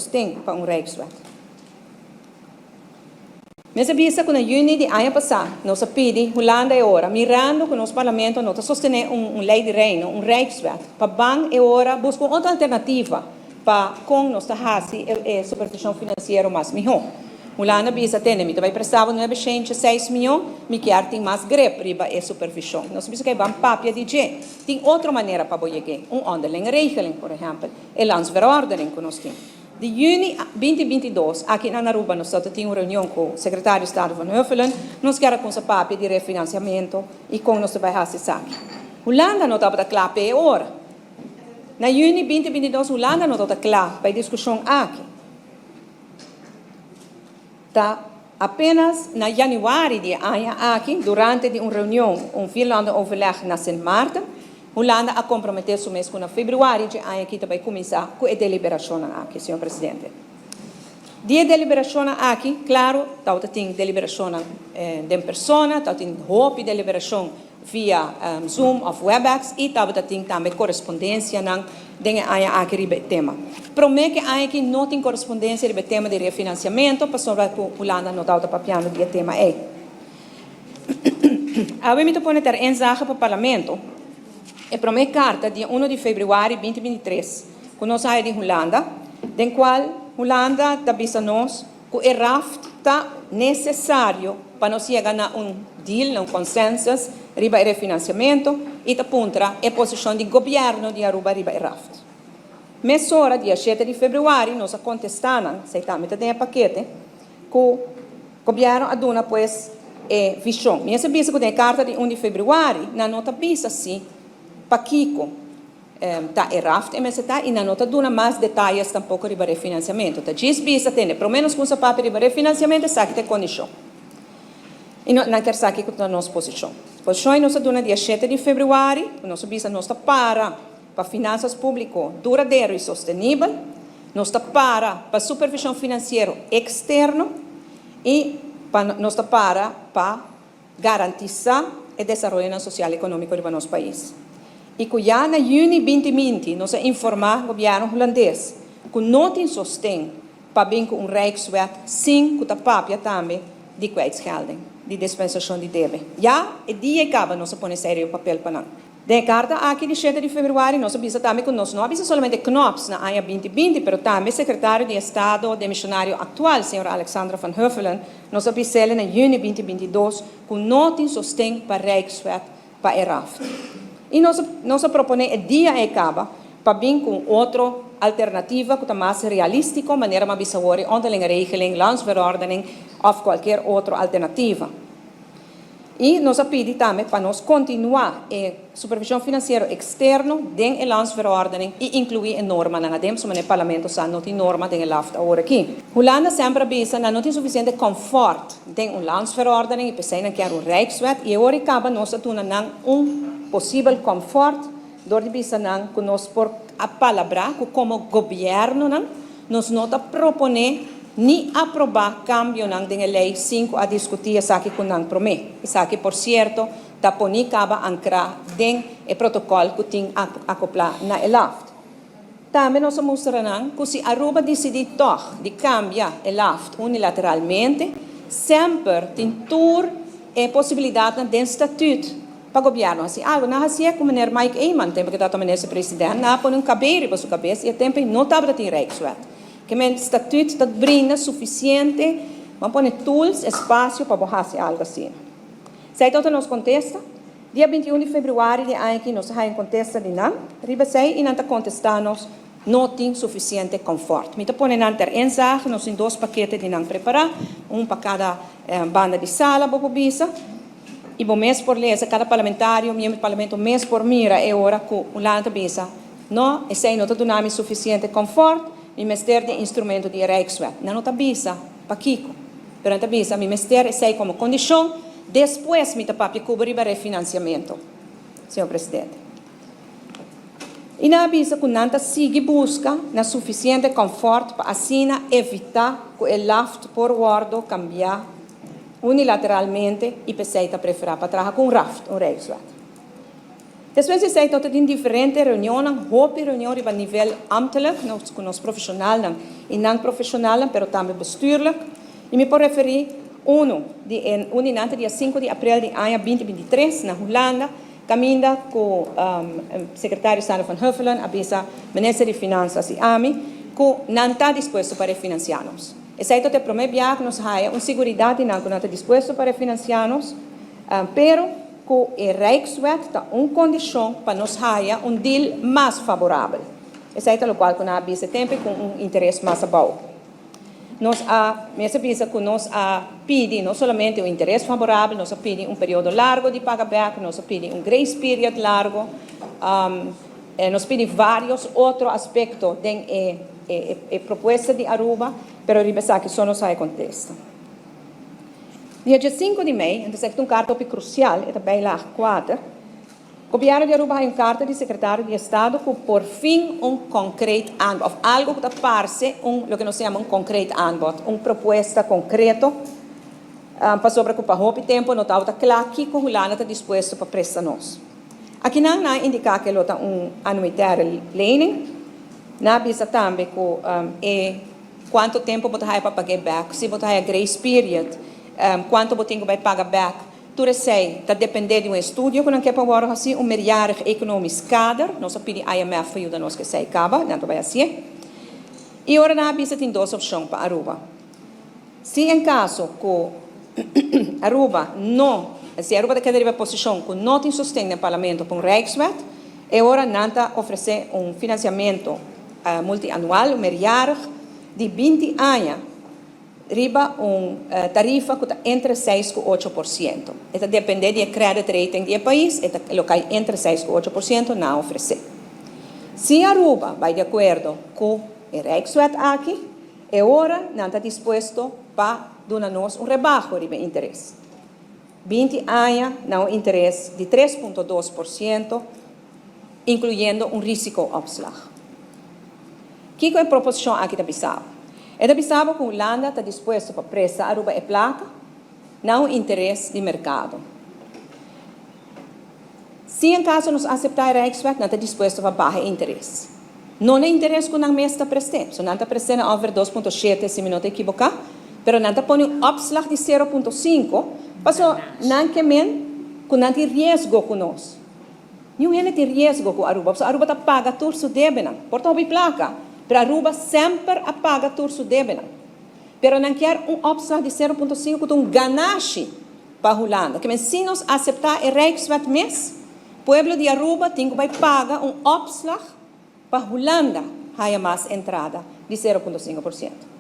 Sosten pa un Rijkswet. Mester bisa ku na yüni di aña pasá nos a pidi Hulanda e ora, mirando ku nos parlamento no ta sostené un un lei di Reino, un Rijkswet, pa ban e ora buska un otro alternativa pa kon nos ta hasi e e supervishon finansiero mas mihó. Hulanda bisa, Tende, mi ta bai presta bo nuebe shentje seis mion, mi kier tin mas grip riba e supervishon. Nos a bisa ku e ban papia di dje. Tin otro manera pa bo yeg'é, un onderlinge regeling, por ehèmpel. E landsverordening ku nos tin. Di yüni 2022, aki na Aruba nos ta tin un reunion ku Sekretario di Estado Van Huffelen. Nos kier a kumsa papia di refinansiamentu i kon nos ta bai hasi esaki. Hulanda no tabata kla p'e e ora. Na yüni 2022 Hulanda no tabata kla pa e diskushon aki. Ta apenas na yanüari di e aña aki, durante di un reunion, un vierlandenoverleg na Sint Maarten, Hulanda a komprometé su mes ku na febrüari dje aña aki ta bai kuminsá ku e deliberashonnan aki, señor presidente. Di e deliberashonnan aki, klaro, tabata tin deliberashonnan den persona, tabatin hopi deliberashon via Zoom of Webex y tabata tin tambe correspondencianan den e aña aki riba e tema. Prome cu e aña aki no tin correspondencia riba e tema di refinanciamento pasobra cu Hulanda no tabata papiando di e tema ey. Awe mi ta pone ter inzage pa Parlamento e prome carta dia uno di februari 2023 cu nos haya di Hulanda den cual Hulanda ta bisa nos Ku e raft ta nesesario pa nos yega na un deal, na un consensus riba e refinanciamento y ta puntra e posicion di gobierno di Aruba riba e raft. Mesora dia shete di februari nos a contesta nan, esey tambe ta den e pakete, cu gobierno a duna pues e vision. Mi a bisa cu den e carta di un di februari nan no ta bisa si pakico. Ta e raft e mester ta y nan no ta duna mas detayes tampoco riba refinanciamento. Ta djis bisa tende prome nos cuminsa papia riba refinanciamento esaki ta e condicion. Y no nan kier sa kico ta nos posicion. Posicion y nos a duna dia shete di februari cu nos a bisa nos ta para pa finanzas publico duradero y sostenibel, nos ta para pa supervision financiero externo y pa nos ta para pa Garantisa e desaroyonan sosial ekonómiko riba nos pais. I ku ya na yüni 2020 nos a informá gobièrnu hulandes ku no tin sosten pa bin ku un Rijkswet sin ku ta papia tambe di kwijtschelding, di dispensashon di debe. Ya e dia ei kaba nos a pone esei riba papel pa nan. Den e karta aki di shete di februari nos a bisa tambe ku nos no a bisa solamente Knops na aña 2020 pero tambe sekretario di Estado demishonario aktual señor Alexandra van Huffelen nos a bis'el na yüni 2022 ku no tin sosten pa Rijkswet pa e raft. I nos nos a proponé e dia ei kaba pa bin ku un otro alternativa ku ta mas realístiko manera mi a bisa awor e onderlinge regeling, landsverordening òf kualkier otro alternativa. I nos a pidi tambe pa nos kontinuá e supervishon finansiero eksterno den e landsverordening i inkluí e normanan aden, pasobra e Parlamento sa no tin norma den e laft awor aki. Hulanda semper a bisa nan no tin sufisiente kòmfòrt den un landsverordening i p'esei nan kier un rijkswet i e ora i kaba nos a duna nan un posibel kòmfòrt dor di bisa nan ku nos por a palabrá ku komo gobièrnunan nos no ta proponé ni aprobá kambionan den e lei sin ku a diskutí esaki ku nan promé. Esaki, por sierto, ta poní kaba ankrá den e protokòl ku tin akoplá na e laft. Tambe nos a mustra nan ku si Aruba disidí tòg di kambia e laft unilateralmente, semper tin tur e posibilidatnan den statüt pa gobièrnu hasi algu. Nan hasié ku meneer Mike Eman tempu ku e tabata minister president, nan a pone un kabei riba su kabes i e tempu ei no tabata tin Rijkswet. Ke men statüt ta brinda sufisiente, bo a pone tools, espasio pa bo hasi algu asina. Esei tabata nos kontesta. Dia 21 di febrüari di aña aki nos a haña un kontesta di nan riba esei i nan ta kontestá nos, No tin sufisiente kòmfòrt. Mi ta pone nan ter inzage, nos tin dos pakete di nan prepará, un pa kada banda di sala bo por bisa i bo mes por lesa, kada parlamentario, miembro di parlamento mes por mira e ora ku un lana ta bisa, No, esei no ta duna mi sufisiente kòmfòrt, mi mester di e instrumento di e Rijkswet. Nan no ta bisa pakiko, pero nan ta bisa mi mester esei komo kondishon, despues mi ta papia ku bo riba refinansiamentu, señor presidente. I nan a bisa ku nan ta sigui buska na sufisiente kòmfòrt pa asina evitá ku e laft por wòrdu kambiá unilateralmente i p'esei ta preferá pa traha ku un raft, un Rijkswet. Despues di esei tabatin diferente reunionnan, hopi reunion riba nivel ambtelijk, nos ku nos profeshonalnan i nan profeshonalnan, pero tambe bestuurlijk. I mi por referí unu di e un di nan ta dia 5 di aprel di aña 2023 na Hulanda, kaminda ku sekretario Sander van Huffelen a bisa minister di Finansas i ami ku nan ta dispuesto pa refinansiá nos. Esei ta e promé biaha ku nos haya un seguridat di nan ku nan ta dispuesto pa refinansiá nos, pero ku e Rijkswet ta un kondishon pa nos haya un deal mas favorabel. Esei ta lokual ku nan a bisa tempu ku un interes mas abou. Nos a mester bisa ku nos a pidi no solamente un interes favorabel, nos a pidi un periodo largu di paga bèk, nos a pidi un grace period largu, nos pidi vários otro aspekto den e propuesta di Aruba, pero riba esaki so nos a kontesta. Dia 5 di mei, entonses un karta krusial, e ta bijlage 4. Gobièrnu di Aruba un karta di sekretario di Estado ku por fin un concreet aanbod, òf algu ku ta parse un, loke nos yama un concreet aanbod, un propuesta konkreto, pasobra ku pa hopi tempu no tabata kla kiko Hulanda ta dispuesto pa presta nos. Aki nan a indiká ku ta un annuitaire lening, nan a bisa tambe ku e kuantu tempu bo ta pa paga bèk, si bo ta grace period, kuantu bo tin ku paga bèk. Tur esei ta dependé di un estudio ku nan ke pa asina, un meerjarig economisch kader. Nos a pidi IMF pa yuda nos ku esei kaba, nan bai asina. I ora nan a bisa tin dos opshon pa Aruba. Si en kaso ku Aruba no, si Aruba ta keda den posishon ku no tin sosten den parlamento pa un Rijkswet, e ora nan ta ofresé un finansiamentu multianual, un meerjarig, di 20 aña, riba un tarifa ku ta entre 6 i 8%. E ta dependé di credit rating di e pais, e ta kai entre 6 i 8% nan a ofresé. Si Aruba bai di akuerdo ku e Rijkswet aki, e ora nan ta dispuesto pa duna nos un rebaho di interes. 20 aña na un interes di 3,2%, inkluyendo un risico-opslag. Kiko e proposishon aki ta bisa? E ta bisa ku Hulanda ta dispuesto pa presta Aruba e plaka na un interes di merkado. Si en kaso nos aseptá e Rijkswet, nan ta dispuesto pa baha interes. No e interes ku nan mes ta presta. So nan ta presta na over 2,7, si mi no ta ekivoká, pero nan ta pone un opslag di 0,5, paso nan ke men ku nan tin riesgo ku nos. Ningun hende tin riesgo ku Aruba. So Aruba ta paga tur su debenan. Por ta plaka. Pero Aruba semper a paga tur su debenan. Pero nan ke un opslag di 0,5 ku un ganashi pa Hulanda. Ke men si nos aseptá e Rijkswet mes, pueblo di Aruba tin ku bai paga un opslag pa Hulanda haya mas entrada di 0,5%.